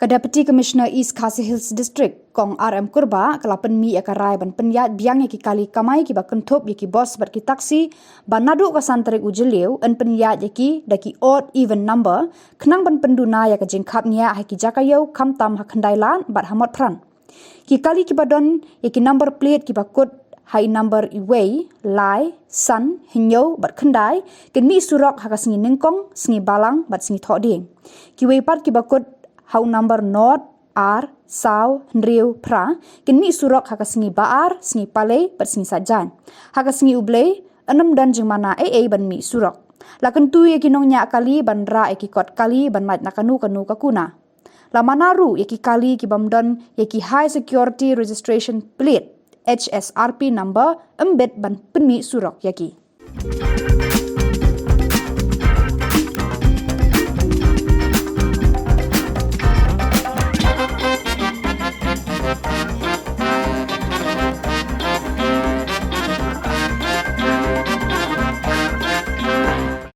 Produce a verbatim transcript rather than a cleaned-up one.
Ka Deputy Commissioner East Khasi Hills District, Kong R M Kurbah, ka la pynmih ïa ka rai ban pynïaid biang ïa ki kali kamai kiba kynthup ïa ki bus bad ki taxi, ba naduh ka san tarik u Jylliew yn pynïaid ïa ki da ki odd even number, khnang ban pynduna ïa ka jingkhapngiah ha ki jaka ïew khamtam ha Khyndailad bad ha Motphran. Ki kali kiba don ïa ki number plate kiba kut ha i number iwei, lai, san, hynñiew bad khyndai, kin mih surok ha ka sngi Nyngkong, sngi Balang bad sngi Thohdieng. Kiwei pat kiba kut ha u number nod, ar, saw, hynriew, phra, kin mih surok ha ka sngi Ba-ar, sngi Palei bad sngi Saitjaiñ. Ha ka sngi U Blei yn ym don jingmana ei ei ban mih surok. La kyntu ïa ki nongñiah kali ban rah ïa ki kot kali ban lait na kano kano ka kuna. La mana ruh ïa ki kali ki bym don ïa ki High Security Registration Plate, H S R P number, ym bit ban pynmih surok ïa ki.